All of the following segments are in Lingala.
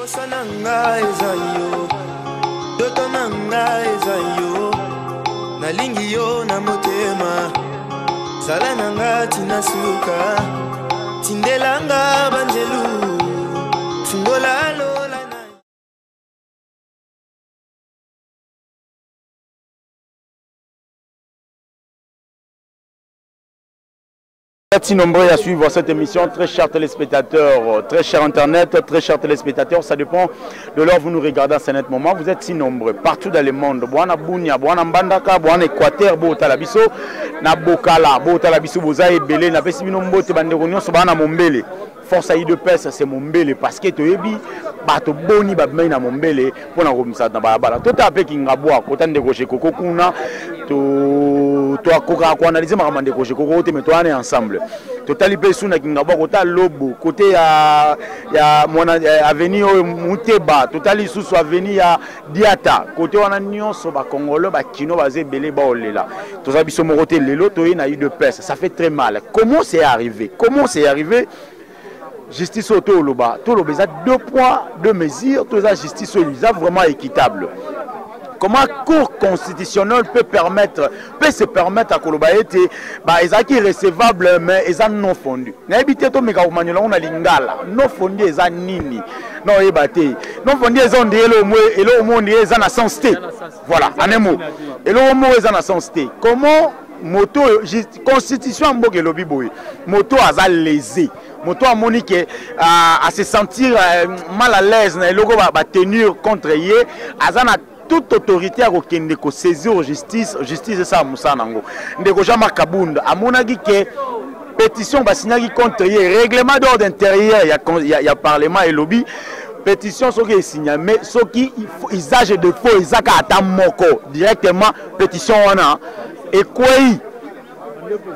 Posa na nga eza yo, ndoto na nga eza yo, nalingi yo na motema, zala na nga tina suka, tindela nga banjelu, fungola lola na. Merci nombreux à suivre cette émission, très chers téléspectateurs, très chers internet, très chers téléspectateurs, ça dépend de l'heure vous nous regardez à ce net moment, vous êtes si nombreux partout dans le monde. Bwana Bunia, Bwana Mbandaka, Bwana Équateur, Botala biso, na Bokala, Botala biso, boza ebele, na pesi bino mbote bandeko nyonso bana mombele. Force à UDPS, c'est mombele parce que toyebi bato boni babimaki na mombele mpo na kobimisa na balabala. Tota mpe Kingabwa, kota ndeko Jekoko kuna, toakokaka koanalyse makambo ya ndeko Jekoko te, mais towana ensemble. Totali mpe su na Kingabwa, kota Lobo, kote ya mwana ya avenue oyo Muteba, totali lisusu avenue ya Diata, kote wana nyonso ba Congolais, ba Kino baza ebele baolela. Toza biso moko te lelo toye na UDPS, ça fait très mal. Comment c'est arrivé? Comment c'est arrivé? Justice oyo toloba, toloba eza deux poids, deux mesures, toza justice oyo eza vraiment équitable. Comment cour constitutionnelle peut permettre, peut se permettre à koloba ete ba ezalaki recevable mais eza non fondu. Nayebi te tomeka komanyola yango na lingala. Non fondu eza nini? Non oyeba te. Non fondu eza on dirait eloko moko, eloko moko on dirait eza na sens te. Voilà, en un mot. Eloko moko eza na sens te. Comment moto oyo constitution ya mboka elobi boye, moto aza lésé, moto amoni ke a se sentir mal à l'aise na eloko ba tenir contre ye, aza na toute autorité ya kokende ko saisir justice, justice esala mosala nango. Ndeko Jean-Marc Kabund amonaki ke pétition basignaki contre ye, règlement d'ordre intérieur ya parlement elobi pétition soki esigname, soki usage de faux ezaka ata moko directement pétition wana ekwei.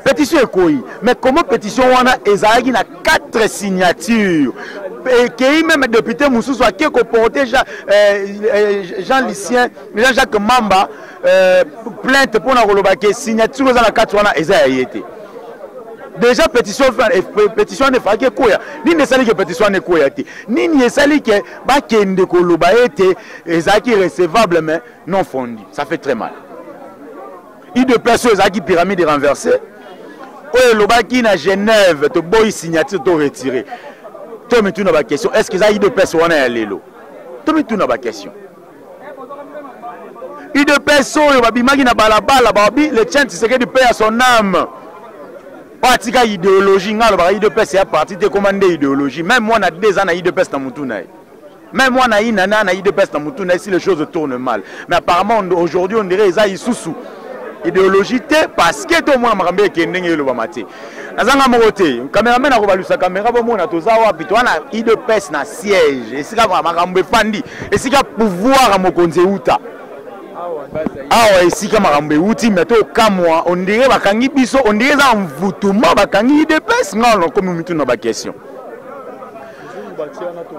Pétition ekwei. Mais comment pétition wana ezalaki na 4 signatures? Ekei même député mosusu ake koporter Jean-Lucien, Jean-Jacques Mamba plainte mpona koloba ke signature eza na kati wana eza ya ye te. Déjà pétition wana efalaki ekoya. Nini esali ke pétition wana ekoya te? Nini esali ke bakende koloba ete ezalaki recevable mais non fondu? Ça fait très mal. UDPS oyo ezalaki pyramide renversée, oyo elobaki na Genève toboyi signature to retirer. To mituna ba question, est-ce que eza UDPS wana ya lelo? To mituna ba question. UDPS oyo babimaki na balabala babi le Tien Tshisekedi paix à son âme. Oyo atika idéologie, nga alobaka UDPS ya parti te, ekoma nde idéologie. Même moi na 2 ans na UDPS na mutu na ye. Même moi na inana na UDPS na mutu na ye si les choses tournent mal. Mais apparemment aujourd'hui on dirait eza isusu idéologie te parce que to mona makambo ekende ndenge elobama te. Nazanga moko te. Cameraman akobalusa caméra bomona toza wapi? Toza na UDPS na siège. Esika makambo efandi, esika pouvoir ya mokonzi euta. Awa esika makambo euti, mais to kamwa, on dirait bakangi biso, on dirait eza mvutuma bakangi UDPS. Nga nakomi mituna ba question.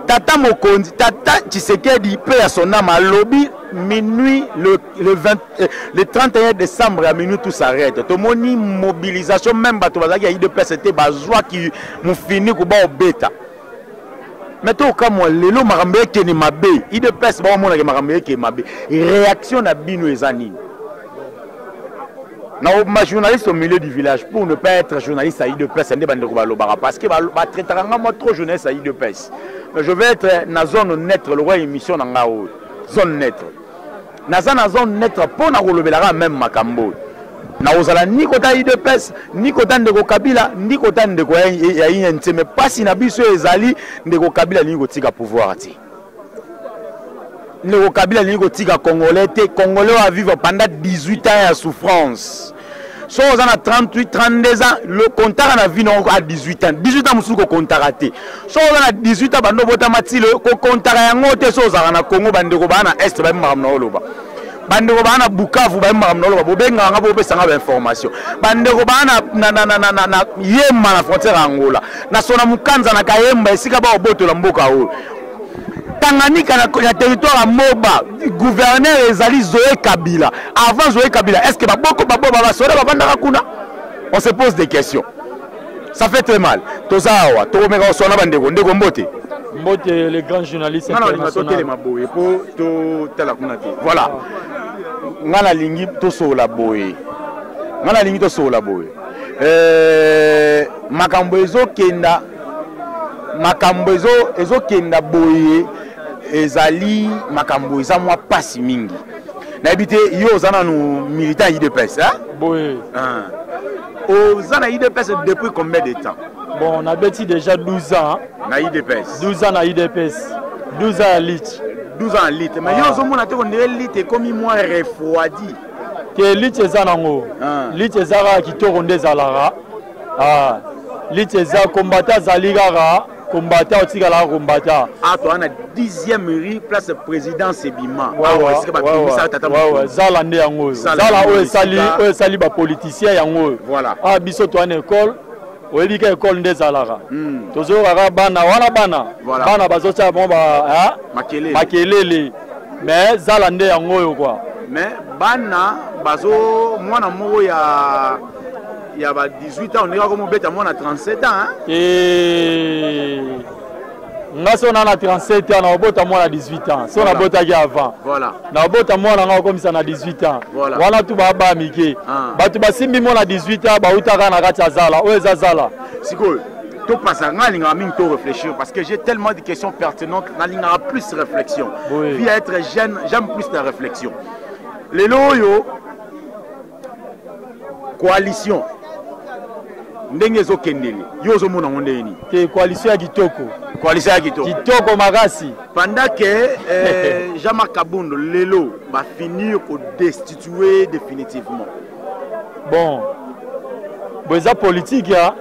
Tata mokonzi, Tata Tshisekedi pe ya son âme alobi minuit le 31 décembre à minuit tout s'arrête. Tomoni mobilisation même bato bazalaki ya UDPS te bazwaki mufini kuba obeta. Mais to kamwa lelo makambo ekende mabe, UDPS ba omonaka makambo ekende mabe. Réaction na bino eza nini? Na ma journaliste au milieu du village pour ne pas être journaliste à UDPS nde bandeko balobaka parce que ba traitaka nga moi trop journaliste à UDPS. Mais je vais être na zone neutre le roi émission na nga oyo. Zone neutre. Naza na zone neutre mpo na kolobelaka même makambo. Na kozala ni kota UDPS, ni kota ndeko Kabila, ni kota ndeko ya INC, mais pasi na biso ezali ndeko Kabila alingi kotika pouvoir te. Ndeko Kabila alingi kotika Congolais te. Congolais va vivre pendant 18 ans ya souffrance. So oza na 38, 32 ans, le comptaka na vie na à 18 ans. 18 ans mosusu kokontaka te. So oza na 18 ans bando botama ti le kokontaka yango te. So ozalaka na Congo bandeko baa na Est bayebi makambo na oloba. Bandeko baa na Bukavu bayebi makambo na oloba. Bobengaka nga bopesanga ba information. Bandeko baa na Yemba na frontière ya Angola. Na Sona Mukanza na Kayemba esika ba obotola mboka oyo. Tanganyika na territoire ya Moba, gouverneur ezali Zoé Kabila. Avant Zoé Kabila, est-ce que baboko baboba basoda bavandaka kuna? On se pose des questions. Ça fait très mal. Toza awa, tokomeka koswana bandeko, ndeko mbote. Mbote le grand journaliste Nga nalinga totelema boye mpo totala kuna te. Voilà, nga nalingi tosolola boye, nga nalingi tosolola boye. Makambo ezokenda, makambo ezokenda boye, ezali makambo eza mwa pasi mingi. Nayebi te, yo oza nanu militant UDPS, hein? Boye. Oza na UDPS depuis combien de temps? Bon, nabeti déjà 12 ans. Na UDPS? 12 ans na UDPS. 12 ans ya lutte. 12 ans ya lutte. Mais yo ozomona te kondire lutte ekomi mwa refroidi? Te, lutte eza nango. Lutte eza kaka kitoko nde ezalaka. Lutte eza, combattant azali kaka combattant, otikalaka combattant. Ah, toza na 10e rue, place présidence ebima. Awa esika babimisa tata. Zala nde yango oyo. Zala oyo esali, oyo esali bapoliticien yango oyo. Voilà. Ah, biso toza na école, oyebi ka école nde ezalaka. Tozoyokaka bana wana, bana bana bazotia bango makelele, makelele, mais zala nde yango oyo quoi. Mais bana bazo, mwana moko ya ba 18 ans ndenge akomobeta mwana 37 ans, hein? Nga so na 37 ans, naobota mwana 18 ans. So nabotaki avant, naobota mwana nga okomisa na 18 ans. Wana tu baa mike, bato basimbi mwana 18 ans bautaka na kati ya zala oyo eza zala. Sikoyo topasa, nga alingaka mingi to réfléchir parce que j'ai tellement de questions pertinentes. Nalingaka plus réflexion. Oui. Vu être jeune, j'aime plus la réflexion. Lelo oyo coalition ndenge ezokendele, yo ozomona yango ndenge nini? Te, coalition ya kitoko. Coalition ya kitoko. Kitoko makasi. Pendant que Jean-Marc Kabund lelo bafinir kodestituer définitivement. Bon, bo eza politique ya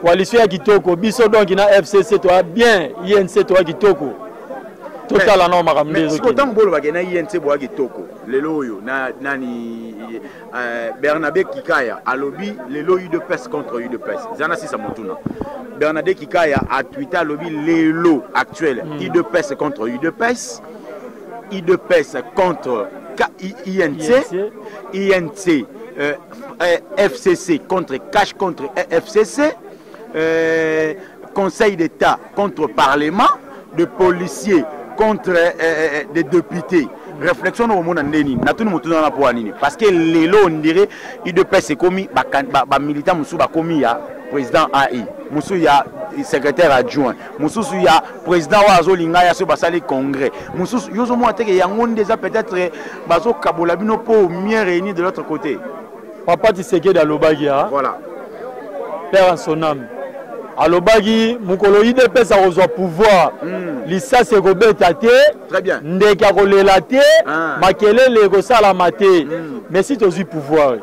coalition ya kitoko. Biso donc na FCC toya bien, UNC toya kitoko. Totala nao makambo nde ezokende. Ntango bolobaki na UNC boya kitoko, lelo oyo na nani, Bernabé Kikaya alobi lelo UDPS contre UDPS. Eza na sisa motuna. Bernabé Kikaya atwita, alobi lelo actuel UDPS contre UDPS, UDPS contre INC, INC, FCC contre CACH contre FCC, Conseil d'État contre Parlement, de policiers contre des députés. Réflexion no omona nde nini? Natuni motuna wana mpo ya nini? Parce que lelo on dirait UDPS ekomi bamilitant mosusu bakomi ya président AI, mosusu ya secrétaire adjoint, mosusu ya président oyo azolinga ya soki basali congrès mosusu. Yo ozomona teke yango nde eza peut-être bazokabola bino mpo mieux réunir de l'autre côté? Papa Tshisekedi alobaki ya père en son âme, alobaki mokolo UDPS akozwa pouvoir, lisasi ekobeta te, ndeke akolela te, makelele ekosalama te. Mais si tozwi pouvoir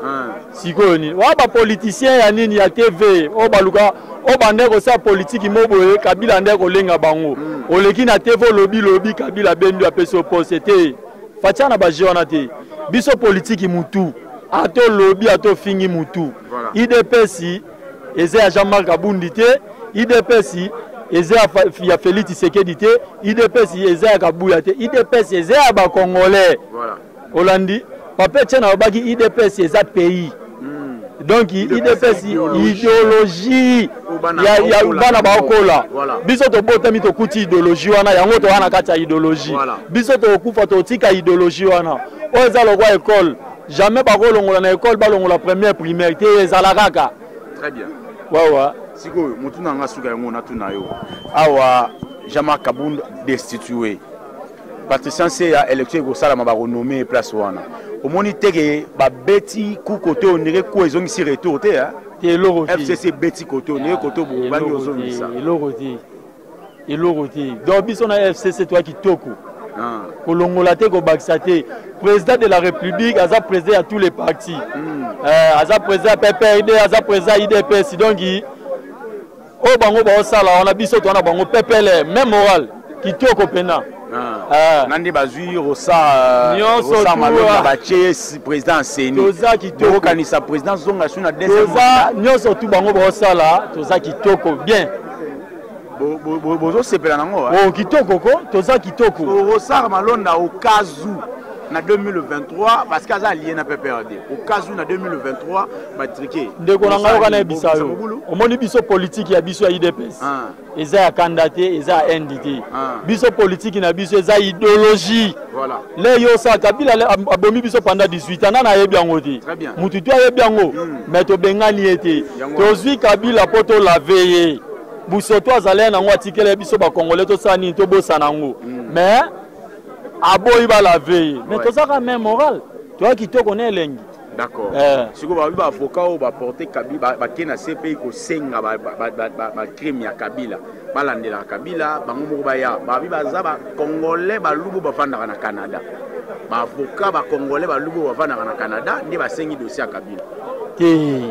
sikoyo, nini wana? Bapoliticien ya nini, ya TV oyo baluka oyo bande kosala politiki mo boye, Kabila nde kolenga bango. Oleki na TV, olobi lobi, Kabila bendu apesi yo poste te. Fatia na baje wana te. Biso politiki mutu, ata olobi, ata ofingi mutu. UDPS eza ya Jean-Marc Kabund te, UDPS eza ya Félix Tshisekedi te, UDPS eza ya Kabuya te, UDPS eza ya bacongolais. Olandi papa Etienne alobaki UDPS eza pays. Donc UDPS idéologie ya bana baokola. Biso tobotami, tokuti idéologie wana, yango toza na kati ya idéologie. Biso tokokufa, totika idéologie wana. Oyo eza lokwa école, jamais bakolongola na école, balongola première primaire te, ezala kaka. Très bien. Wawa. Sikoyo motu na nga suka yango natuna yo awa: Jean-Marc Kabund destitué, Patricien Seya, élection ekosalama, bakonome place wana. Omoni teke babeti ku kote, ondire ku ezongisi retour te? Te, eloko te. FCC ebeti kote, ondire kote bobangi ozongisa. Eloko te, eloko te. Donc biso na FCC toya kitoko, kolongola te, kobakisa te. Président de la République aza président ya tous les partis, aza président ya PPRD, aza président ya UDPS. Donc oyo bango baosala wana, biso toza na bango pepele, même moral, kitoko mpena. Na nde bazwi Rosa Malonda, batie président CENI. Toza kitoko. Okanisa président zonga su na toza nyonso tu bango baosala, toza kitoko bien. Bozosepela nango? Oh, kitoko ko, toza kitoko. Rosar Malonda okazu. na 2023, parce que aza allié na PPRD, au cas où na 2023 batrike. Ndeko na ngai, oka nayebisa yo, omoni biso politike ya biso ya UDPS eza ya kanda te, eza ya nd te. Biso politike na biso eza idéologie. Le yo osala Kabila abomi biso pendant 18 ans, nana ayebi yango te, mutu tu ayebi yango, mais tobengani ye te. Tozwi Kabila mpo tolave ye busoto azali nango, atikela biso bacongolais, tosala nini? Tobosana yango. Mais aboyi balave ye, mais tozaka même moral, toya kitoko na elengi. D'accord. Sikoyo babi baavocat oyo baporte Kabila, bake na CPI kosenga bacrime ya Kabila, balandelaka Kabila, bango moko baya. Babi baza bacongolais balubu bavandaka na Canada, baavocat bacongolais balubu bavandaka na Canada nde basengi dossier ya Kabila. Te.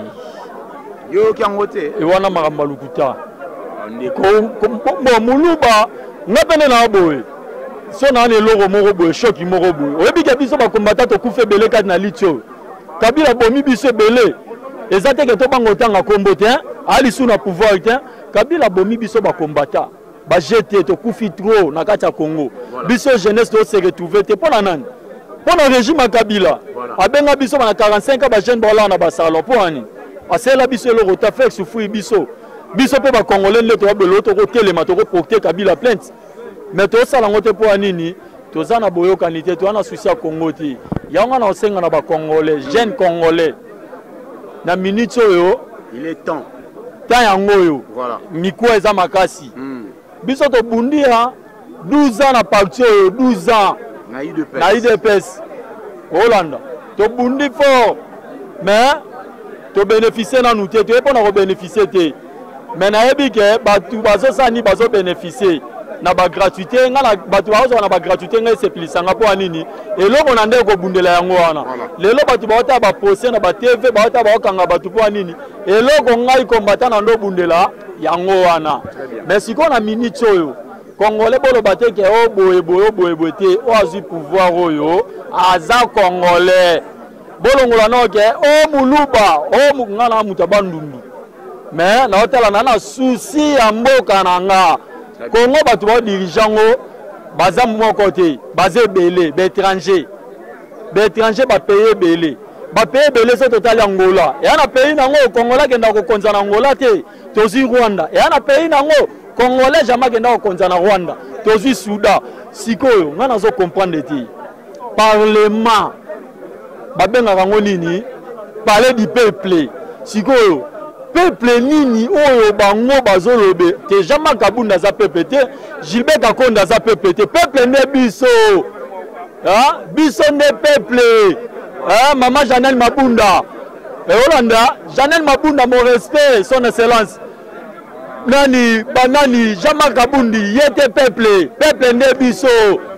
Yoyoki yango te? Wana makambo ya lokuta. Bon, moluba nga pene na boye so na na eloko moko boye, shoki moko boye. Oyebi ke biso bakombata tokufa ebele kati na liti oyo Kabila bomi biso ebele. Eza te ke tobanga otanga nkombo te, alisu na pouvoir te. Kabila bomi biso bakombata bajete, tokufi trop na kati ya Congo. Biso jeunesse tose retrouve te. Mpo na nani? Mpo na régime ya Kabila. Abenga biso bana 45 ans, bajeune baolala na basalon. Mpo ani asalela biso eloko ta faire souffrir biso? Biso mpe bacongolais nde toyabelo, tokotelema, tokoporte Kabila plainte, mais tosala yango te. Mpo ya nini? Toza na boyokani te, toza na souci ya Congo te. Yango nga na osenga na bacongolais, jeune congolais, na minute oyo, il est temps. Temps yango oyo. Mikuwa eza makasi. Biso tobundi ya 12 ans na parti oyo, 12 ans na UDPS olanda, tobundi fort, mais tobénéficie nanu te. Toye mpona kobénéficie te, mais nayebi ke bato bazosala nini, bazobénéficie na bagratuité. Nga na bato bazozwa na bagratuité, ngai esepelisanga. Mpo ya nini? Eloko na nde ekobundela yango wana. Lelo bato baotala baprocès na batv, baotala baokanga bato. Mpo ya nini? Eloko ngai kombata na nde obundela yango wana. Mais sikoyo na minute oyo, congolais, boloba te ke o boye boye, o boye boye te. Oyo azwi pouvoir oyo aza congolais. Bolongola no ke o muluba, o nga na moto ya Bandundu, mais naotala na souci ya mboka na nga Kongo. Bato baodirige yango baza moko te, baza ebele, baétranger, baétranger, bapays ebele, bapays ebele. So totali Angola, eya na pays nango, congolais akenda kokonza na Angola te. Tozwi Rwanda, eya na pays nango, congolais jamais akenda kokonza na Rwanda. Tozwi Soudan. Sikoyo ngai nazo comprendre te, parlement babengaka yango nini? Palais du peuple. Sikoyo peuple nini oyo bango bazolobe te? Jean-Marc Kabund aza peuple te, Gilbert Kakonde aza peuple te. Peuple nde biso, biso nde peuple. Mama Janel Mabunda, Olanda Janel Mabunda, mon respect, son excellence nani banani Jean-Marc Kabundi ye te peuple. Peuple nde biso,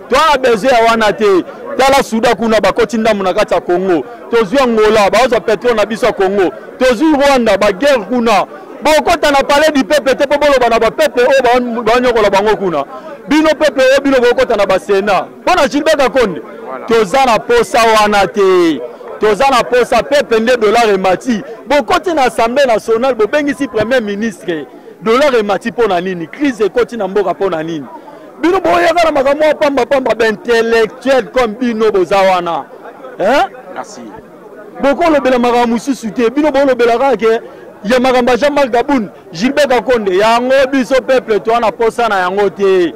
toa besoin ya wana te. Tala Soudan kuna, bakoti ndambo na kati ya Congo. Tozwi Angola, bazwa pétrole na biso ya Congo. Tozwi Rwanda, baguerre kuna. Bokota na palais du peuple te mpo boloba na bapeuple oyo banyokola bango kuna. Bino peuple oyo, bino bokota na basénat mpo na Gilbert Kakonde? Toza na posa wana te. Toza na posa peuple nde dollar emati, bokoti na Assemblée nationale, bobengisi premier ministre. Dollar emati mpo na nini? Crise ekoti na mboka mpo na nini? Bino boyaka na makambo ya pambapamba. Baintellectuel comme bino boza wana, hein? Merci. Bokolobela makambo mosusu te. Bino bolobela kaka ke ya makambo ya Jean-Marc Kabund, Gilbert Kakonde. Yango biso peuple toa na posa na yango te.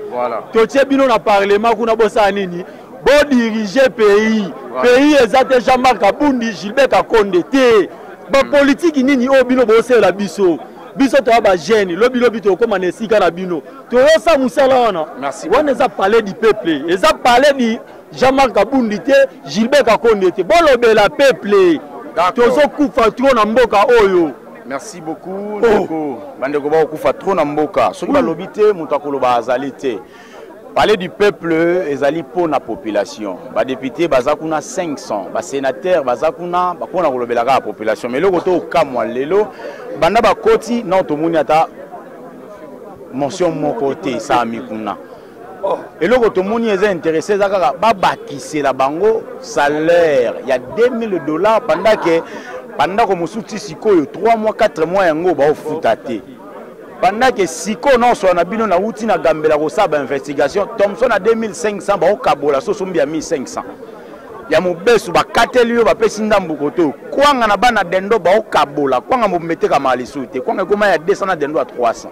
Totie bino na parlement kuna, bosala nini? Bodirige pays. Pays eza te Jean-Marc Kabundi, Gilbert Kakonde te. Bapolitiki nini oyo bino bosalela biso? Biso toya bajeune, lobilobi tokóma na esika na bino, toyosa mosala wana. Wana eza palais du peuple, eza palais du Jean-Marc Kabundi te, Gilbert Kakonde te. Bolobela peuple, tozokufa trop na mboka oyo. Merci beaucoup, ndeko. Bandeko bakokufa trop na mboka soki balobi te, moto akoloba azali te. Palais du peuple ezali mpo na population. Badéputé baza kuna 500, basénateur baza kuna mpona kolobela kaka population. Mais eloko to okamwa, lelo banda bakoti nao, tomoni ata motion moko te esalami kuna. Eloko tomoni eza intéressé, eza kaka babakisela bango salaire ya 2000 $, pendant ke bandako mosusu ti sikoyo 3 mois, 4 mois yango baofuta te. Pendant ke sikoyo nyonso na bino nauti na Gambela kosala bainvestigation, Thomson na 2500 baokabola soso mbi ya 1500. Ya mobesu bakateli yo, bapesi ndambu koto. Kwanga na bana dendo baokabola. Kwanga mobimba etekamaka lisusu te. Kwanga ekoma ya 200 na dendo ya 300.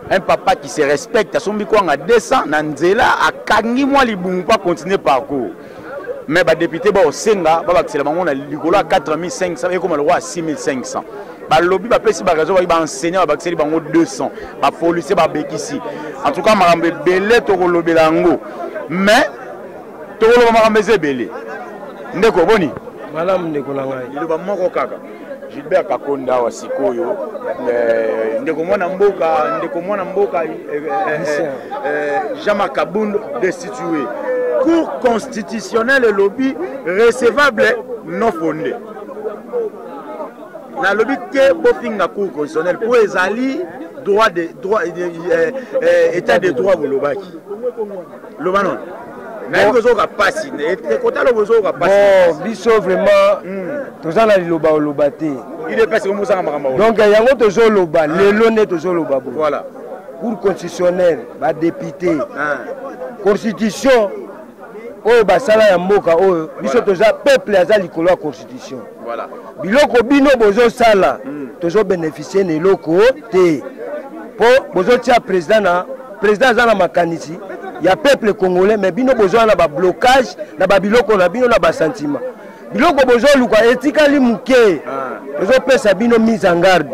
Un papa qui se respecte asombi kwanga 200 na nzela, akangi mwa libumu mpo acontinue parcours. Mais badepute baosenga babakisela bango na likolo ya 4500, ekoma lokola ya 6500. Balobi bapesi baraison, baki baenseignant babakiseli bango 200, bapolisier babekisi. En tout cas makambo ebele tokolobela yango, mais tokoloba makambo eza ebele. Ndeko, boni? Malamu, ndeko na ngai. Liloba moko kaka, Gilbert Kakonda awa sikoyo, ndeko mwana mboka, ndeko mwana mboka Jean-Marc Kabund destitué, Cour constitutionnelle elobi recevable non fondé. Nalobi te bofinga Cour constitutionnelle mpo ezali droit de droit, état de droit. Bolobaki, loba nono, nayebi kozoyoka pasi, kotala bozoyoka pasi. Bon, biso vraiment toza na liloba oloba te. UDPS komosanga makambo. Donc yango tozoloba lelo nde tozoloba bo Voilà. Cour constitutionnelle, badepute, constitution oyo basala ya mboka oyo, biso toza peuple, aza likolo ya constitution. Biloko bino bozosala, tozobénéficie na eloko te, mpo bozotia président na président aza na makanisi ya peuple congolais, mais bino bozwa na bablocage na babiloko na bino na basentiment. Biloko bozoluka etikali moke, tozopesa bino mise en garde.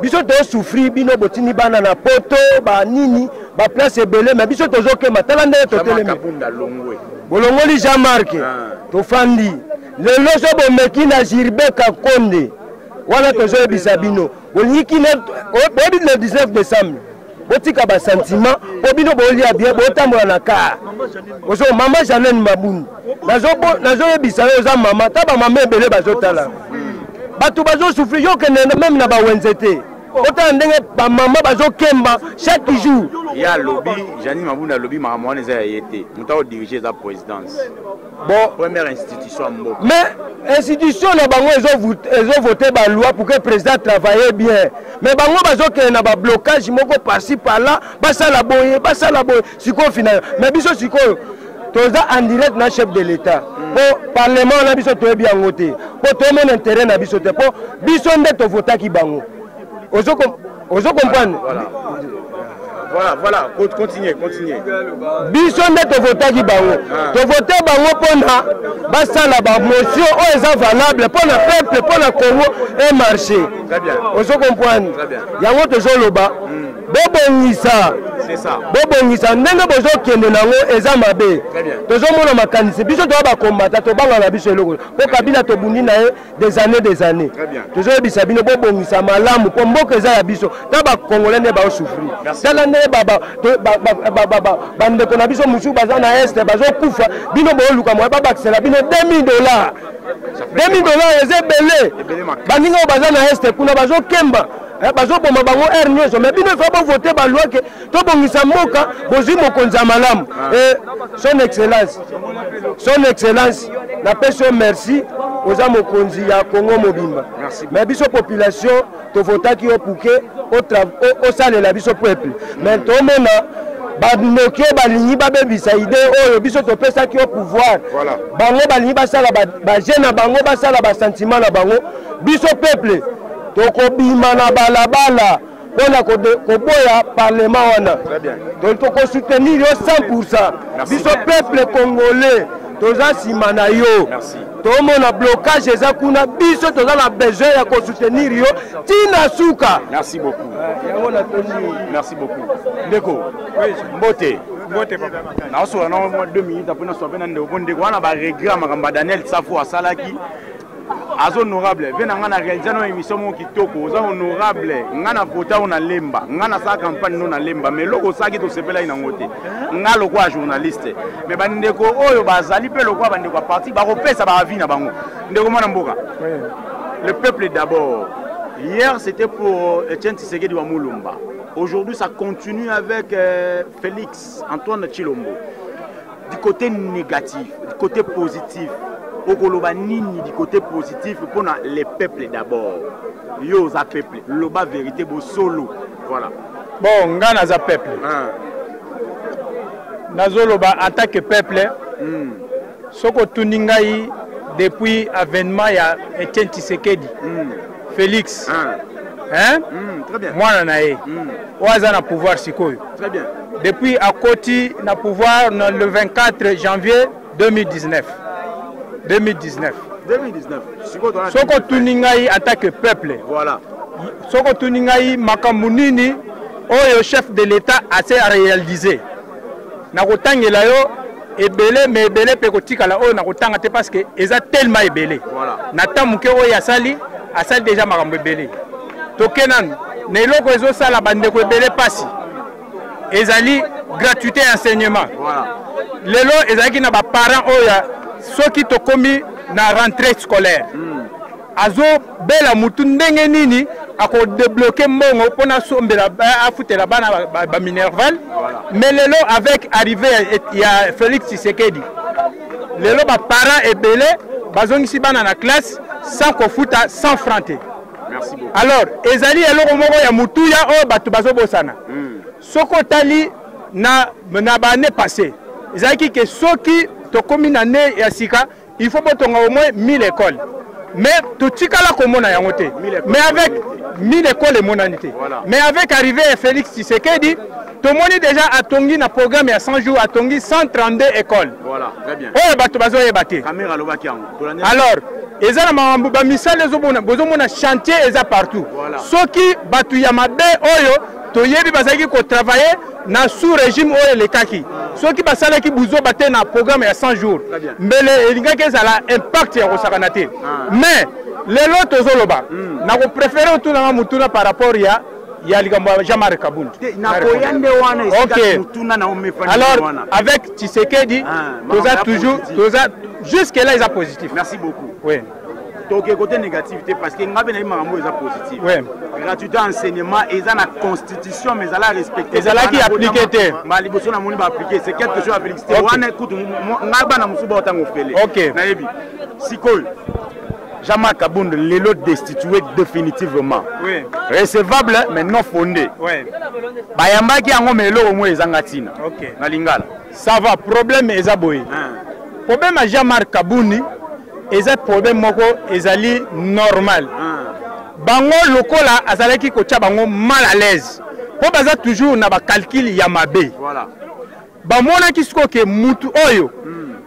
Biso tozosouffrir, bino botindi bana na poto, banini, baplace ebele, mais biso tozokema. Tala ndenge totelemi. Bolongoli Jean Marc, tofandi lelo. So bomeki na Gilbert Kakonde wana, tozoyebisa bino, bolingi boyebi le 19 décembre, botika basentiment, mpo bino bolia bien, botambola na car. Ozo mama Janene Mabundu, nazoyebisa yo, oza mama, ta bamama ebele bazotala, bato bazosouffrir. Yo okende même na bawenze te, otala ndenge bamama bazokemba chaque jour. Ye alobi, Janine Mabunda alobi makambo wana eza ya ye te, moto akodirige eza présidence. Bon, première institution ya mboka. Mais institution na bango ezovote baloi pour que président travaille bien, mais bango bazokende na bablocage moko par-ci par-là, basala boye, basala boye. Sikoyo final, mais biso sikoyo toza en direct na chef de l'État, mpo parlement wana biso toyebi yango te, mpo tomona intérêt na biso te, mpo biso nde tovotaki bango. Ozo comprendre? Voilà, continuez, continuez. Biso nde tovotaki bango, tovote bango mpona basala bamotion oyo eza valable mpona peuple, mpona Congo emarché. Ozo comprendre? Yango tozoloba, bobongisa, bobongisa ndenge bozokende nango eza mabe. Tozomona makanisi, biso toya bakombata, tobanga na biso eloko, mpo Kabila tobundi na ye des années, des années. Tozoyebisa bino, bobongisa malamu, mpo mboka eza ya biso. Ta bacongolais nde baosouffrir, tala ndenge bandeko na biso mosusu baza na Est bazokufa, bino booluka moya babakisela bino 2000 dollars. 2000 dollars eza ebele. Baninga oyo baza na Est kuna bazokemba, bazoboma bango heure nyonso, mais bino ifa bovote baloi ke tobongisa mboka. Bozwi mokonzi ya malamu, Son Excellence, Son Excellence, napesi yo merci, oza mokonzi ya Congo mobimba, mais biso population tovotaki yo pour que osalela biso peuple. Mais tomona bandoki oyo balingi babebisa idée oyo biso topesaki yo pouvoir. Bango balingi basala baje na bango, basala basentiment na bango. Biso peuple tokobima na balabala mpona koboya parlement wana. Tokosoutenir yo 100. Biso peuple congolais toza nsima na yo. Tomona blocage eza kuna, biso toza na besoin ya kosoutenir yo ntina suka. Merci beaucoup, merci beaucoup. Ndeko, mbote. Mbote, papa. Naosola na mwa 2 minutes, apres nasola mpe na ndeko, mpo ndeko wana baregret ya makambo ya Daniel Safu asalaki. Aza honorable ve na ngai na réalise no émission moko kitoko. Oza honorable, ngai na vota oyo na Lemba, ngai nasala campagne no na Lemba, mais eloko osalaki tosepelaki nango te. Ngai lokola journaliste, mais bandeko oyo bazali mpe lokola bandeko ya parti bakopesa baavis na bango. Ndeko mwana mboka, le peuple d'abord. Hier, c'était pour Etienne Tshisekedi wa Mulumba, aujourd'hui ça continue avec Félix Antoine Tshilombo. Du côté négatif, du côté positif, okoloba nini du côté positif mpona le peuple d'abord? Yo oza peuple, loba vérité, bosolo, voilà. Bon, nga naza peuple, nazoloba en tant que peuple. Soki otuni ngai, depuis avènement ya Etienne Tshisekedi, Félix, hein? Très bien. Mwana na ye oyo aza na pouvoir sikoyo, Très bien. Depuis akoti na pouvoir na le 24 janvier 2019, 2019. 2019. Sikoyo tona. Soki otuni ngai en tant que peuple, soki otuni ngai makambo nini oyo chef de l'État ase aréalisé, nakotangela yo ebele, mais ebele mpe kotikala oyo nakotanga te, parce que eza tellement ebele. Na temps moke oyo asali, asali déjà makambo ebele. Toke nanu na eloko ezosala bandeko ebele mpasi, ezali gratuité ya enseignement. Lelo ezalaki na baparent oyo ya soki tokomi na rentrée scolaire, azobela mutu ndenge nini akodébloquer mbongo mpona asombela, afutela bana baminerval. Mais lelo, avec arrivée ya Félix Tshisekedi, lelo baparent ebele bazongisi bana na classe sans kofuta 100 franc te. Merci beaucoup. Alors ezali eloko moko ya motuya oyo bato bazobosana. Soki otali na baannée passé, ezalaki ke soki tokomi na année ya sika, il faut botonga au moins 1000 écoles, mais totikala komona yango te. Mais avec 1000 écoles emonani te. Mais avec arrivée ya Félix Tshisekedi, tomoni déjà atongi na programme ya 100 jours, atongi 132 écoles. Voilà, très bien. Oyo bato bazoyeba te. Caméra alobaki yango. Alors eza na makambo, bamisala ezomona, bozomona chantier eza partout. Soki bato ya mabe oyo toyebi bazalaki kotravailler na sous régime oyo elekaki, soki basalaki buzoba te na programme ya 100 jours, mbele elingaki ezala impact ya kosakana te. Mais lelo tozoloba, nakopréférer otunanga motuna par rapport ya likambo ya Jean-Marc Kabund. Nakoya nde wana esika motuna na omefani. Alors wana. Avec Tshisekedi, Ah, toza makambo ya toujours positif. Toza jusque là eza positif. Merci beaucoup. Oui. Toke côté négatif te, parce que nga mpe nayebi makambo eza positif. Gratuité enseignement eza na constitution, mais ezala respecté. Ezalaki appliqué te. Ma liboso namoni baappliqué, c'est quelque chose à féliciter. Wana kutu ngai bana mosusu baotango ofele. Nayebi sikoyo Jean-Marc Kabund lelo destitué définitivement. Recevable mais non fondé. Bayambaki yango, mais eloko moko ezanga ntina. Na lingala. Ça va, problème eza boye. Problème ya Jean-Marc Kabund eza problème moko ezali normal. Bango lokola azalaki kotia bango mal à l'aise mpo baza toujours na bacalcul ya mabe. Bamonaki sikoyo ke mutu oyo,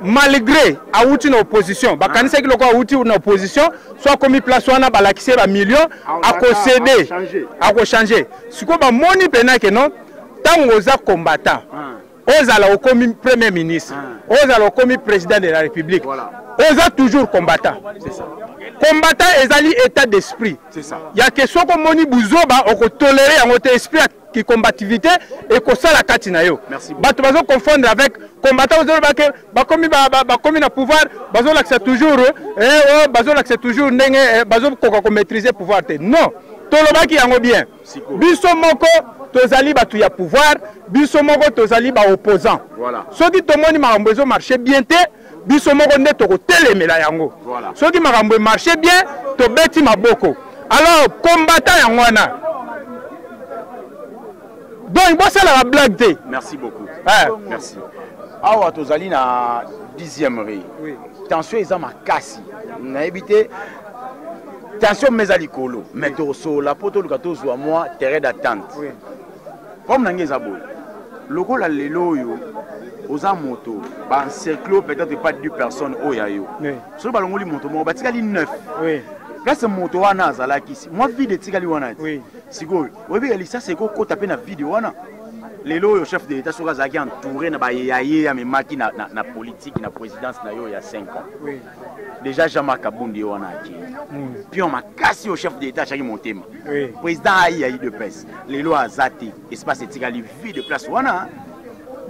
malgré awuti na opposition, bakanisaki lokola awuti na opposition, so akomi place wana, balakisi ye bamillion, akocéder, akochange. Sikoyo bamoni mpena ke non, ntango oza combattant, ozala okomi premier ministre, ozala okomi président de la République, oza toujours combattant. Combattant ezali état d'esprit ya ke soki omoni buzoba, okotolérer yango te. Esprit ya kicombativité ekosala kati na yo. Bato bazoconfondre avec combattant, bazoloba ke bakomi bakomi na pouvoir, bazolakisa toujours oh, bazolakisa toujours ndenge bazokoka komaîtriser pouvoir te. Non, tolobaki yango bien, biso moko tozali bato ya pouvoir, biso moko tozali baopposant. Soki tomoni makambo ezomarche bien te, biso moko nde tokotelemela yango. Soki makambo emarche bien, tobeti maboko. Alors combattant yango wana, donc bosalaka blague te. Merci beaucoup. Eh. Merci. Awa tozali na 10e rue. Tension eza makasi, nayebi te, tension ma eza likolo, mais tokosola mpo toluka tozwa mwa terrain d'attente. Problème na ngai eza boye: lokola lelo oyo oza moto, baencercle peut-être pas deux personnes oyo ya yo, soki balongoli moto moko, batikali 9. Place moto wana azalaki, mwa vide etikali wana ti sikoyo oyebi lisasi ekokota mpe na vide wana. Lelo oyo chef de l'État, soki azalaki entouré na bayaye amemaki na politique, na présidence na yo ya 5 ans, déjà Jean-Marc Kabund ye wana akei, pion makasi oyo chef de l'État atiaki motema, président ai ya UDPS, lelo aza te, espace etikali vide place wana.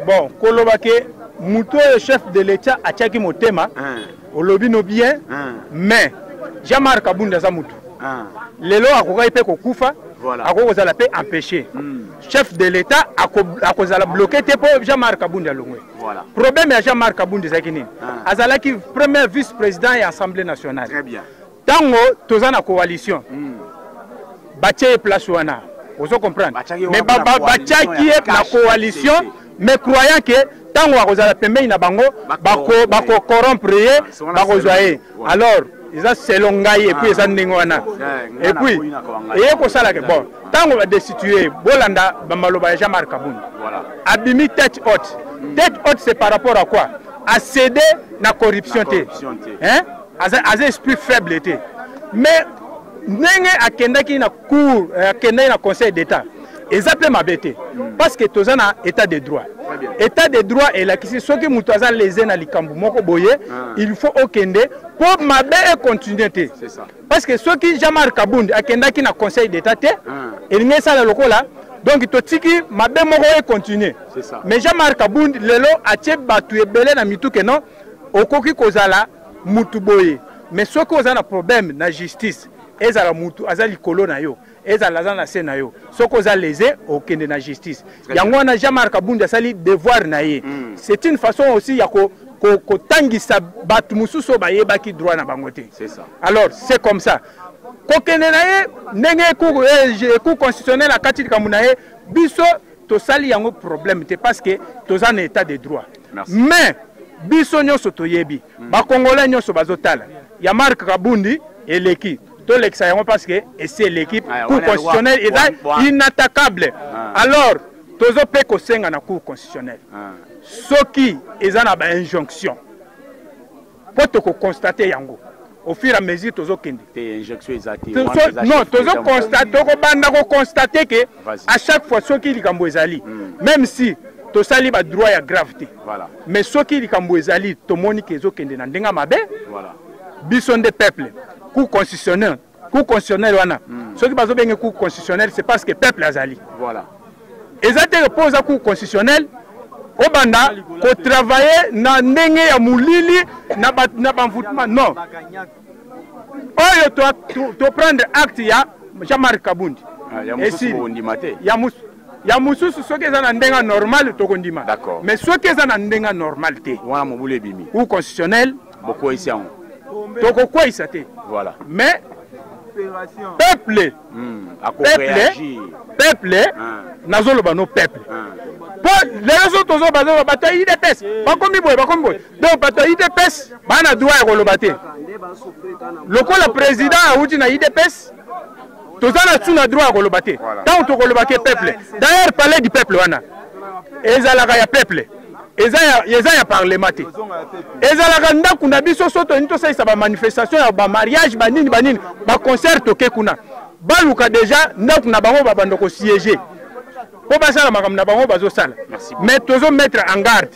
Bon, koloba ke moto oyo chef de l'État atiaki motema, olobi no bien, mais Jean-Marc Kabund aza motu, lelo akokaki mpe kokufa, akoki kozala mpe empêché. Chef de l'État akozala bloqué te mpo Jean-Marc Kabund alongwe. Problème ya Jean-Marc Kabund ezalaki nini? Azalaki premier vice président ya Assemblée nationale. Ntango toza na coalition, batie ye place wana, ozo comprendre? Mais batiaki ye na coalition, mais croyant ke Ntango akozala pembeni na bango, bakocorrompre ye, bakozwa ye. Alors eza selon ngai, et puis eza ndenge wana, et puis eye kosalaka bon. Ntango badestitue, bolanda bamaloba ya Jean-Marc Kabund, abimi tête haute. Tête haute, c'est par rapport à quoi? Acédé na corruption te, hein? Aza esprit faible te. Mais ndenge akendaki na cour, akendaki na Conseil d'État, eza mpe mabe te, parce que toza na état de droit. État de droit elakisi soki moto aza lésé na likambo moko boye, il faut okende mpo mabe econtinue te. Parce que soki Jean-Marc Kabund akendaki na Conseil d'État te, elingi esala lokola donc totiki mabe moko econtinue. Mais Jean-Marc Kabund lelo atie bato ebele na mitu ke non, okoki kozala mutu boye, mais soki oza na problème na justice, ezala mutu aza likolo na yo, ezala aza na se na yo, soki oza lésé, okende na justice. Yango wana Jean-Marc Kabund asali devoir na ye. C'est une façon aussi ya kotangisa bato mosusu oyo bayebaki droit na bango te. Alors c'est comme ça kokende na ye ndenge cour constitutionnel akati likambo na ye. Biso tosali yango problème te, parce que toza na état de droit. Mais biso nyonso toyebi, Bacongolais nyonso bazotala ya Marc Kabundi eleki, tolekisa yango parce que esi eleki. Cour constitutionnelle eza inattaquable. Alors tozo mpe kosenga na Cour constitutionnelle, soki eza na bainjonction, mpo tokoconstate yango au fur et à mesure tozokende. Non, tozoconstate, tokobanda koconstate ke à chaque fois soki likambo ezali, même si tosali badroit ya grave te, mais soki likambo ezali, tomoni ke ezokende na ndenge mabe, biso nde peuple, Cour constitutionnelle. Cour constitutionnelle wana, soki bazobenge Cour constitutionnelle, c'est parce que peuple azali. Eza te mpo oza Cour constitutionnelle, obanda kotravaille na ndenge ya molili na banvoûtement. Non, oyo toprendre acte ya Jean-Marc Kabundi ya mosusu, soki eza na ndenge normal, tokondima. Mais soki eza na ndenge normal te, wana mobulu ebimi. Cour constitutionnelle Bokweyisi yango. Tokokweyisa te. Mais peuple, peuple, peuple, nazoloba no peuple, mpo lelo so tozoba bato ya UDPS bakomi boye, bakomi boye. Donc bato ya UDPS baa na droit ya koloba te? Lokola président awuti na UDPS, toza na su na droit ya koloba te? Ntango tokoloba ke peuple, d'ailleurs palais du peuple wana ezalaka ya peuple, eza ya parlement te. Ezalaka ndako na biso. So tolingi tosalisa bamanifestation ya bamariage, banini banini, baconcert, toke kuna. Baluka déjà ndako na bango, babanda kosiéger mpo basala makambo na bango bazosala. Mais tozomettre en garde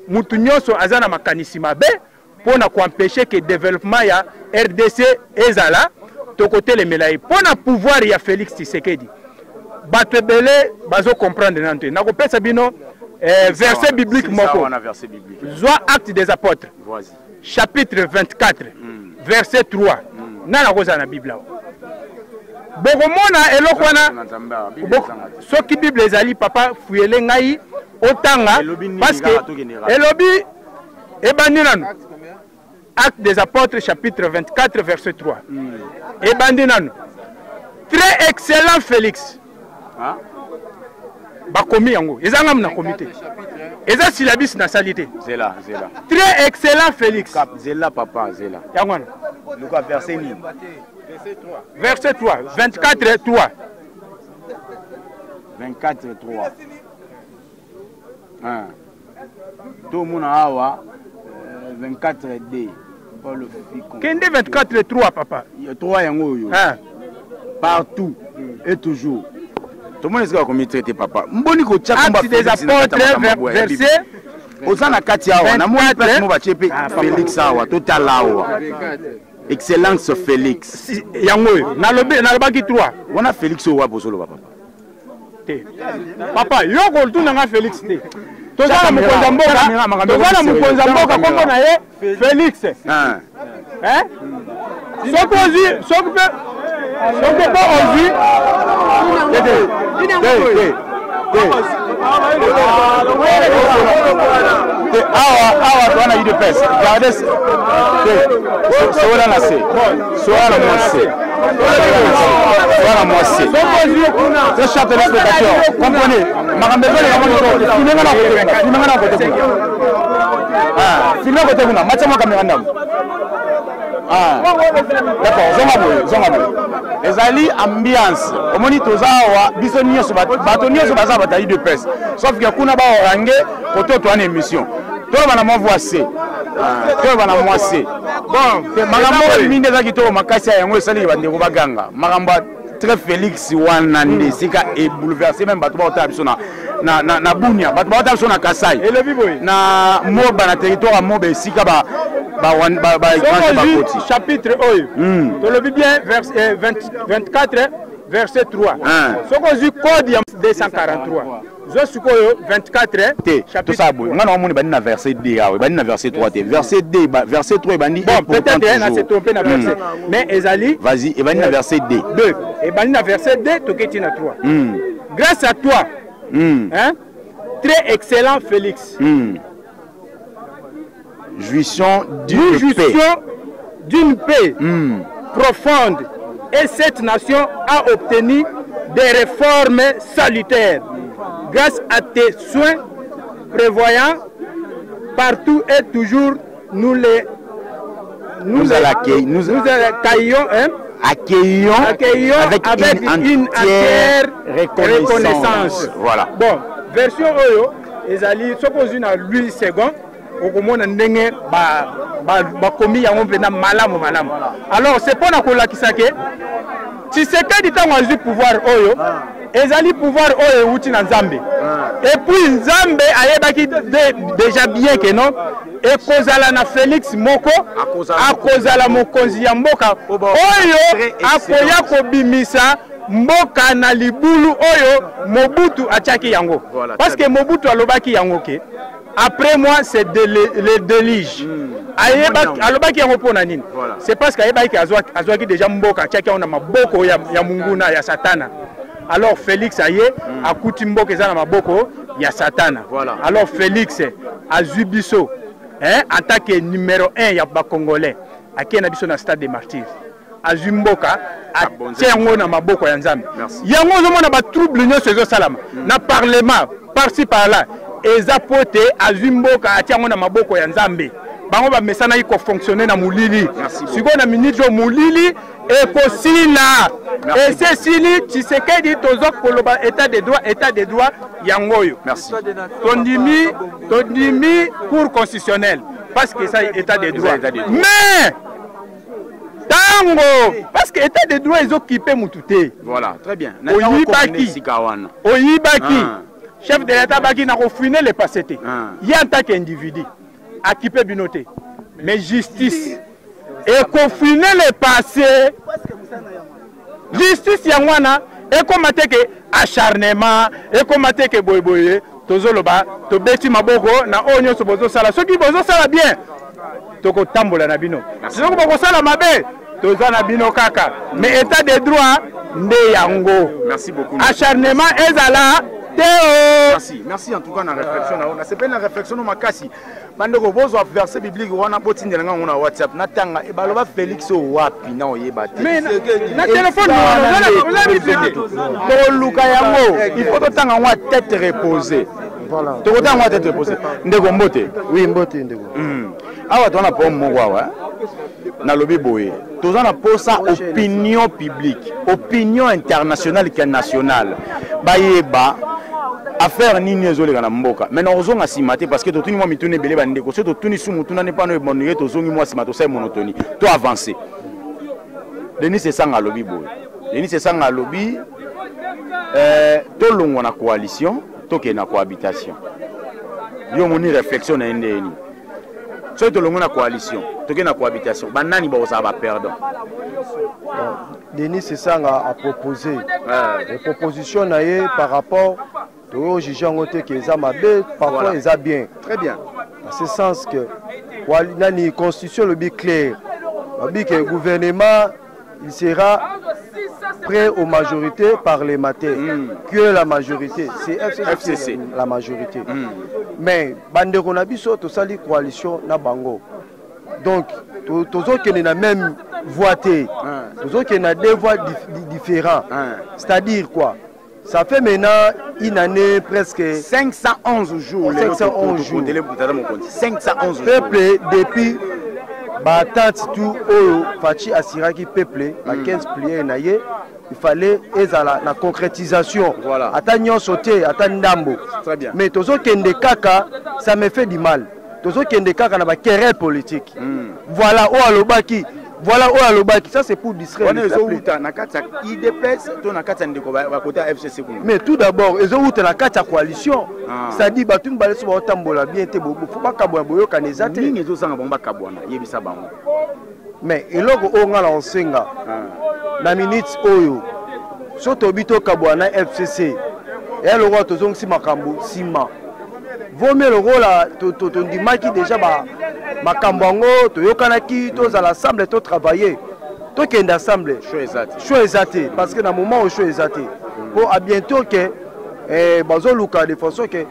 mutu nyonso aza na makanisi mabe mpo na koempêche ke développement ya RDC ezala, tokotelemela ye. Mpo na pouvoir ya Félix Tshisekedi, bato ebele bazocomprendre nanu te. Nakopesa bino verset biblique moko. Zwa Acte des Apôtres, chapitre 24, verset 3. Nani akozala na Bible awa? Bokomona eloko wana. Soki Bible ezali, papa, fuyele ngai otanga, parce que elobi, ebandi nanu. Acte des Apôtres, chapitre 24, verset 3. Ebandi nanu "Très excellent Félix". Bakomi yango, eza ngamu nakomi te, eza syllabus nasali te. Zela, zela. "Très excellent Félix". Zela, papa, zela. Yango wana. Luka verset nini? Verset 3, 24 3. 24 3. Tomona awa 24 d. Paul. Kende 24 3, papa. 3 yango oyo. Partout et toujours, tomoni esika bakomi traité. Papa, mboni kotia. Acte des Apôtres, verset Oza na kati awa, namoni place mo batie mpe Félix awa. Totala awa, "Excellence Félix". Yango oyo nalobaki 3. Wana Félix oyo wapi ozoloba, papa? Te, papa, yo kotunanga Félix te. Toza na mokonzi ya mboka, toza na mokonzi ya mboka, kombo na ye Félix. Soki ozwi, soki mpe ozwi te, te, te, te. Awa, awa toza na UDPS. Garde te, sola na se, sola na mwa se, sola na mwa se. Très chers téléspectateurs, comprenez. Makambo ezoleka mwa kitoko te. Filme nga na kote kuna, filme nga na kote kuna. Ah, filme kote kuna, matia mwa kamera ndambo. Ah. D'accord, zonga boye, zonga boye. Ezali ambiance. Omoni toza awa biso nyonso bato nyonso baza bato ya UDPS. Sauf que kuna ba orange kote oyo toza na émission. Toloba na mwa voix C. Ah, toloba na mwa C. Bon, makambo oyo mingi eza kitoko makasi ya yango esaliki bandeko baganga. Makambo ya très Félix wana nde esika ebouleverse meme bato baotala biso na na, na, na Bunia, bato baotala biso na Kasai, elobi boye na Moba, na territoire ya Moba esika ba ba étranger bakoti. Chapitre oyo tolobi bien vers, 20, 24 verset 3. Soki ozwi code ya 243, zwa sikoyo 24. Te, tosala boye, nga na omoni ebandi na verset 2 awa, ebandi na verset 3 te, verset 2, verset 3 ebandi. Bon, peut-être na se trompe na verset, mais ezali Vas-y, ebandi na verset 2. 2, ebandi na verset 2, toketi na 3. Grâce à toi, hein, très excellent Félix, Jouissons d'une paix. Jouissons d'une paix profonde et cette nation a obtenu des réformes salutaires grâce à tes soins prévoyants partout et toujours. Nous les nous, nous, les, nous, nous accueillons, hein, accueillons, accueillons avec, avec une entière reconnaissance. Reconnaissance. Voilà. Bon, version oyo ezali soki ozwi na Louis Second, okomona ndenge bakomi yango mpenza malamu malamu. Alors c'est mpona kolakisa ke Tshisekedi, ntango azwi pouvoir oyo, ezali pouvoir oyo ewuti na Nzambe. Et puis Nzambe ayebaki déjà bien ke non, ekozala na Félix moko akozala mokonzi ya mboka oyo akoya kobimisa mboka na libulu oyo Mobutu atiaki yango, parce que Mobutu alobaki yango ke après moi c'est le déluge. Alobaki yango mpo na nini? C'est parce que ayebaki azwaki déjà mboka, atiaki yango na maboko ya munguna, ya Satana. Alors Félix aye, akuti mboka eza na maboko ya Satana. Alors Félix azwi biso, hein, en tant que numéro 1 ya bacongolais, akei na biso na stade de Martyrs, azwi mboka, atie yango na maboko ya Nzambe. Yango ozomona batrouble nyonso ezosalama na parlement par-ci par-là, eza po te azwi mboka, atie yango na maboko ya Nzambe. Bango bamesanaki kofonctionne na molili. Sikoyo na minute oyo molili ekosila, esi esili. Tshisekedi, toza koloba état de droit, état de droit yango oyo. Tondimi, tondimi cour constitutionnelle parce que eza état de droit, mais ntango, parce que état de droit ezokipe mutu te. Voilà, très bien. Oyibaki, oyibaki, chef de l'état baki na kofouiner le passé te. Ye en tant qu'individu akipe bino te, mais justice ekofouiner le passé. Justice yango wana ekóma te ke acharnement, ekóma te ke boyeboye. Tozoloba, tobeti maboko na oyo nyonso bozosala. Soki bozosala bien, tokotambola na bino. Soki bokosala mabe, toza na bino kaka. Mais état de droit nde yango. Merci beaucoup. Acharnement ezala te o. Merci, merci en tout cas na réflexion na yo. Nasepeli na réflexion no makasi. Bandeko, bozwa verset biblique wana, botindela nga yango na WhatsApp, natanga. E baloba Félix oyo wapi na oyeba te. Mais na telefone oza bible te. Tokoluka yango, il faut totanga yango à tête reposée. Tokotanga yango à tête reposée. Ndeko, mbote. Oui, mbote ndeko. Awa toza na problème moko awa. Nalobi boye, toza na posa opinion publique, opinion internationale ke nationale bayeba affaire nini ezoleka na mboka. Mais nakozonga nsima te, parce que totuni mwa mituna ebele. Bandeko, soki totuni su motuna ne mpano ebondoye, tozongi mwa nsima, tosali monotonie. To avance. Denis Esanga alobi boye, Denis Esanga alobi tolongwa na coalition, tokende na cohabitation. Yo omoni réflexion na ye ndeni? Soki tolongwe na coalition, tokende na cohabitation, banani bakozala baperdant? Denis Esanga a proposé ouais. Proposition na ye par rapport toyo juge yango te ke eza mabe, parfois eza bien. Très bien. Dans ce sens que nani, constitution elobi clair, babi ke gouvernement, il sera prêt aux majorités parlementaires. Qui est la majorité? C'est FCC, FCC. La majorité. Mais bandeko na biso, tosali coalition na bango. Donc tozokende na même voie te, tozokende na deux voies différents. C'est-à-dire quoi? Ça fait maintenant une année presque. 511 jours. 511 jours. 511 jours. Peuple, depuis baatante tout oyo Fatshi asiraki peuple ba 15 prières na ye, il fallait ezala na concrétisation. Voilà. Ata nyonso te, ata ndambo. Très bien. Mais tozokende kaka, ça me fait du mal. Tozokende kaka na ba querelle politique. Voilà oyo alobaki. Voilà oyo alobaki. Ça, c'est pour distraire Wana le peuple. Ezowuta na kati ya UDPS to na kati ya ndeko bakota ya FCC kuna? Mais tout d'abord ezowuta na kati ya coalition. Ah. C'est-à-dire bato mibale so baotambola bien te, fo bakabwana, boyokana eza te. Nini ezozanga bango bakabwana? Yebisa bango. Mais eloko oyo nga na kosenga na minute oyo, so tobi tokabwana na FCC, eya lokola tozongisi makambo nsima. Vaut mieux lokola tondimaki déjà makambo yango, toyokanaki, tozala ensemble, totravailler, tokende ensemble. Choix eza te. Choix eza te, parce que na moment oyo choix eza te, po à bientôt ke bazoluka de façon ke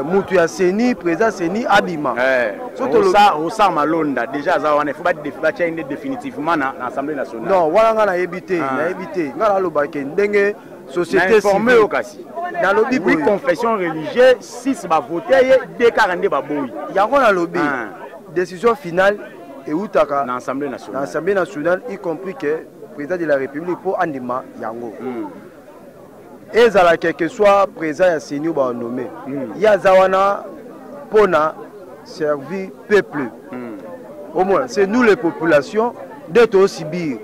mutu ya CENI, président CENI abima. So Ronsard Malonda déjà aza wana, il faut batia ye nde définitivement na Assemblée nationale. Non, wana nga nayebi te. Ah. Nayebi te. Nga nalobake ndenge société Na informé civile. yo kasi. Nalobi Oui, boye. confession religieuse, 6 bavote ye, 2 kaka nde baboyi. Yango nalobi. Ah. Décision finale eutaka na Assemblée nationale. Na Assemblée nationale, y compris que président de la République po andima yango. Ezala quel que soit président ya CENI oyo banommé, ye aza wana mpona servir peuple. Omona, c'est nous les populations nde toosibir.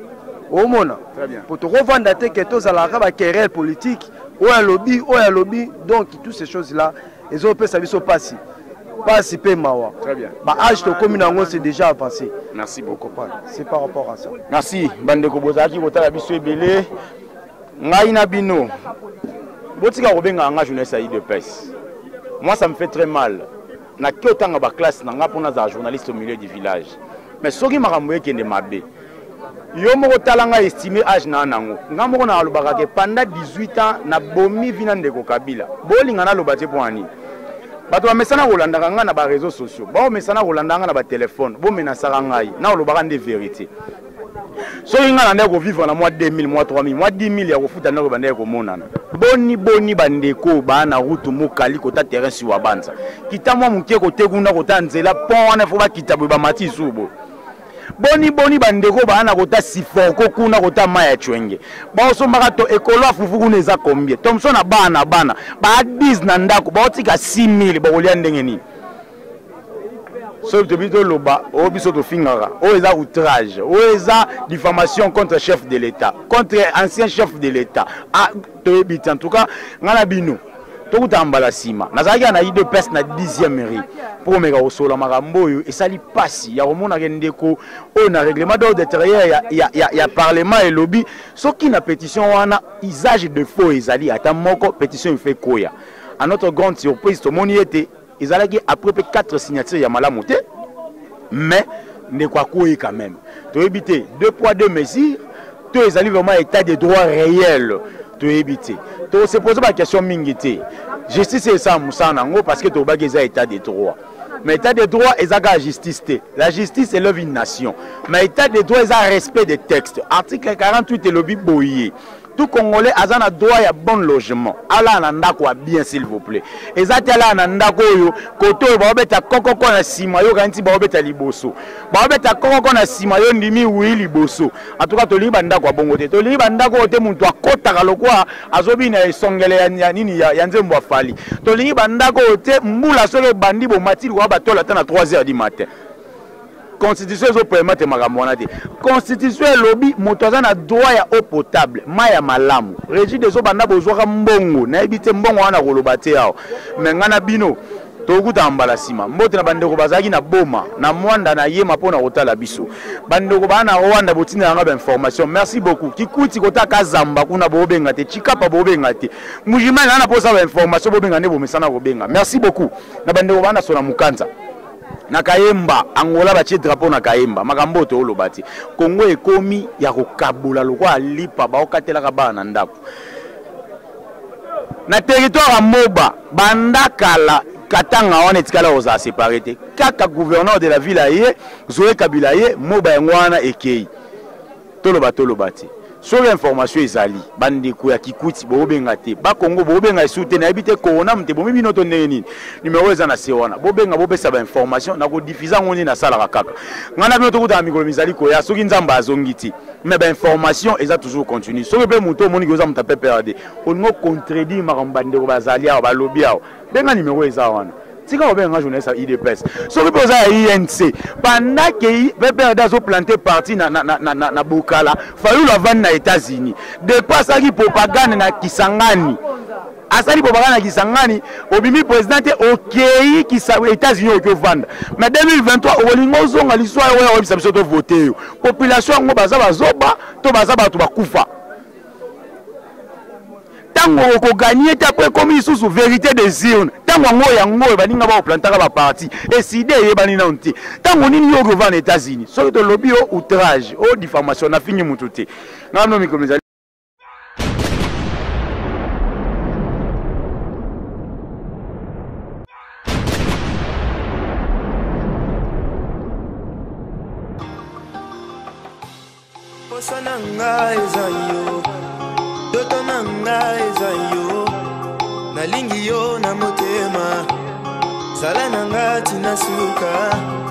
Omona, Très bien. po tokovanda te ke tozalaka baquerelle politique, oyo alobi, oyo alobi. Donc toutes ces choses là ezopesa biso pasi, pasi mpe mawa. Très bien. Baage tokomi nango, c'est déjà avancé. Merci beaucoup. Comprendre, c'est par rapport à ça. Merci bandeko bozalaki kotala biso ebele. Ngai na bino, botika kobengaka nga journaliste ya UDPS. Moi, ça me fait très mal. Nake otanga baclasse na nga mpo nazala journaliste au milieu du village, mais soki makambo ekende mabe, yo moko tala ngai, estime age na nango. Nga moko nalobaka ke pendant 18 ans nabomi vi na ndeko Kabila. Bolinga naloba te mpo na nini? Bato bamesana kolandaka ngai na baréseaux sociaux, baomesana kolanda ngai na batelefone, bomenasaka ngai na olobaka nde vérité. Soki ngai nandaki kovivre na mwa 2000, mwa 3000, mwa 10 000 ya kofuta ndako, bandaki komonana boni boni. Bandeko baa na route mokali kota terrain siwa banza, kita mwa moke kote kuna, kota nzela pont wana, fo bakita boye, bamati lisusu boye. Boni boni bandeko baa na kota Siforco kuna, kota mai ya Cwenge, baosombaka to ekolo ya fufu kuna eza combien? To moso na bana bana baa 10 na ndako, baotika 6000, bakolia ndenge nini? Soki tobi toloba oyo biso tofingaka, oyo eza outrage, oyo eza diffamation contre chef de l'État, contre ancien chef de l'État. Ah, toyebi te. En tout cas, ngai na bino tokutaka mbala nsima. Nazalaki na UDPS na 10e rue mpo komeka kosola makambo oyo esali mpasi ya komonaka ndeko oyo na règlement d'ordre intérieur ya parlement elobi soki na pétition wana usage de faux ezali ata moko, pétition efe koya. À notre grande surprise, tomoni ete ezalaki après mpe 4 signature ya malamu te, mais ndeko akoyi quand même. Toyebi te, deux poids deux mesures to ezali vraiment état de droit réel, toyebi te. Tose pose baquestion mingi te. Justice esala mosala nango, parce que tobaki eza état de droit. Mais état de droit eza kaka justice te. La justice élève une nation, mais état de droit eza respect des textes. Article 48 elobi boye: tout Congolais aza na droit ya bon logement, alala na ndako ya bien. S'il vous plaît, eza te alala na ndako oyo kote oyo baobeta kokoko na nsima, yo kanisi baobeta liboso, baobeta kokoko na nsima, yo ndimi wi liboso. En tout cas, tolingi bandako ya bongo te. Tolingi bandako oyo te moto akɔtaka lokwa azobina esongele ya nini ya nzembo afali. Tolingi bandako oyo te mbula soki ebandi, bomati likwa batola ata na 3 heures du matin. Constitution ezopermettre makambo wana te. Constitution elobi moto aza na droit ya eau potable, mai ya malamu. Régide ezobanda bozwaka mbongo, nayebi te mbongo wana koloba te awa. Me ngai na bino tokutaka mbala nsima. Mbote na bandeko bazalaki na Boma, na Mwanda, na Yema mpo na kotala biso. Bandeko baa na Rwanda, botinda yanga bainformation, merci beaucoup. Kikuti kotaka Zamba kuna, bobenga te. Chikapa, bobenga te. Mujimai naa na mposa bainformation, bobenga nde bomesana kobenga. Merci beaucoup na bandeko baa na Sona Mokanza, na Kayemba, Angola, batie drapeau na Kayemba. Makambo oyo tooloba te. Kongo ekomi ya kokabola lokwa lipa, baokatelaka bana na ndako na territoire ya Moba. Banda kala Katanga wana etikala kozala séparé te. Kaka gouverneur de la ville aye, Zoe Kabila ye, Moba yango wana ekei. Toloba, toloba te. Soki information ezali, bandeko ya Kikwit bobenga te, Bakongo bobenga esu te, nayebi te corona moto ebomi bino to ndenge nini. Numero eza na se wana, bobenga bopesa ba information, nakodiffuze yango nde nasalaka kaka. Ngai na bino tokutana mikolo mizali koya soki Nzambe azongi ti. Mais ba information eza toujours continue. Soki mpe moto omoni ke oza moto ya PPRD, olingi ocontredire makambo bandeko bazali awa balobi awa, benga numero eza wana. Tika kobenga nga journaliste ya UDPS. Soki mpe oza ya UNC, pendant que PPRD azoplante parti na, na, na, na, na, na Bokala, Fayulu avandi na États-Unis. Depuis asalaki propagande na Kisangani, asali propagande na Kisangani, obimi président te, okei États-Unis okoki ovanda. Mais 2023 okolinga ozonga lisusu ayo oya oyebisa biso tovote yo. Population yango baza bazoba to baza bato bakufa. Ntango okoganye te apres ekomi lisusu verité des urnes. Ntango yango yango oyo baninga bakoplantaka baparti eside eyebani nano te. Ntango nini yo okovanda na États-Unis? Soki tolobi yo outrage o diffamation, nafingi motu te. Ngai no mikolo ezali Posa na nga eza yo, ndoto na nga eza yo, nalingi yo na motema, zala na nga tina suka.